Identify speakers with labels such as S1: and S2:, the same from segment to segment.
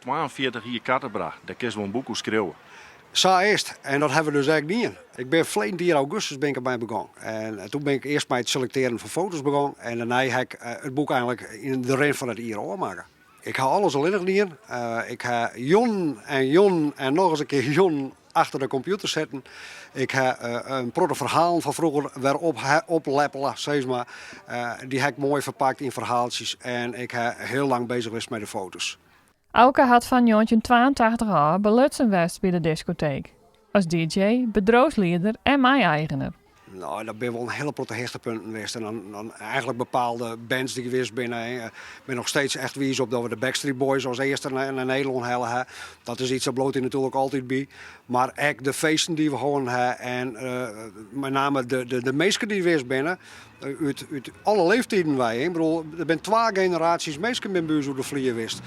S1: 42 jier Kattenbra, dêr kinst wol in boek oer skriuwe.
S2: Sa is it. En dat hawwe we dus ek dien. Ik bin ferleden jier augustus bin ik dermei begûn. En doe bin ik earst mei it selektearjen fan foto's begûn. En dêrnei ha ik it boek eigenlik yn de rin fan it jier ôfmakke. Ik ha alles allinnich dien. Ik ha jûnen en jûnen en noch ris in kear jûnen achter de kompjûter sitten. Ik ha in protte ferhalen fan froeger wer opleppele, sis mar. Dy ha ik moai ferpakt yn ferhaaltsjes en ik ha hiel lang bezich west mei de foto's.
S3: Auke hat fan 1982 ôf belutsen west by de diskoteek, as DJ, bedriuwslieder en mei-eigener.
S2: No, dat binne wol in hiele protte hichtepunten west. En dan, dan eigenlik bepaalde bands dy't west binne. Ik bin noch steeds echt wiis op dat we de Backstreet Boys as earste nei Nederlân helle ha. Dat is iets dat bliuwt dy natuerlik altyd by. Mar ek de feesten dy't we hân ha en mei name de minsken dy't west binne, út alle leeftiden wei. Ik bedoel, der binne twa generaasjes minsken binne by ús oer de flier west.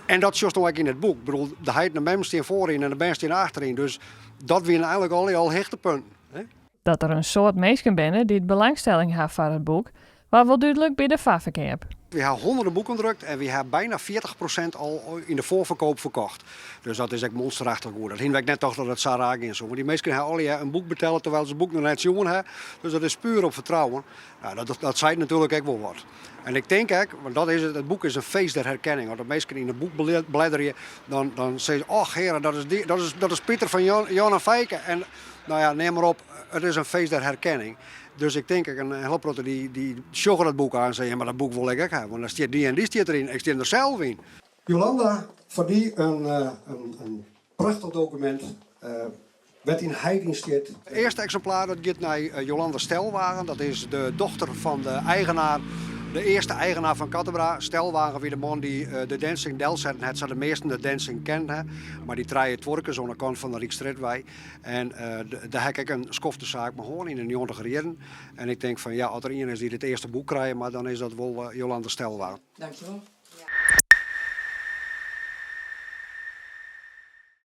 S2: En dat sjochst no ek yn it boek. Ik bedoel, de heit en de mem stean foaryn en de bern stean achteryn. Dus dat wiene eigenlik allegear al hichtepunten.
S3: Dat der in soad minsken binne dy't belangstelling ha foar it boek, waard wol dúdlik by de foarferkeap.
S2: We ha honderden boeken drukt en we ha byna 40% al yn de foarferkoop ferkocht. Dus dat is ek monsterachtich goed. Dat hiene we ek net tocht dat it sa raar gean soe. Want dy minsken ha allegear in boek betelle terwyl se it boek noch net sjoen ha. Dus dat is puer op fertrouwen. Nou, dat seit natuerlik ek wol wat. En ik tink ek, want dat is it, it boek is in feest der herkenning. As de minsken yn it boek bledderje, dan sizze se, och heare, dat is Pieter fan Jan en Feike. En no ja, neam mar op, it is in feest der herkenning. Dus ik tink ek in hiele protte dy sjogge dat boek aan en sizze, ja, mar dat boek wol ik ek ha, want dan stiet dy en dy stiet deryn, ik stean der sels yn. Jolanda, foar dy in prachtich dokumint wêr't dyn heit yn stiet. It earste eksimplaar dat giet nei Jolanda Stelwagen, dat is de dochter fan de eigenaar, de earste eigenaar fan Kattenbra. Stelwagen wie de man dy't de dancing delsetten hat, sa't de measten de dancing kenne. Mei dy trije tuorkes oan de kant fan de Ryksstrjitwei. En dêr ha ik ek in skofte saak mei hân yn de njoggentiger jierren. En ik tink fan ja, as der ien is dy't it earste boek krije moat, dan is dat wol Jolanda Stelwagen.
S4: Dankjewol.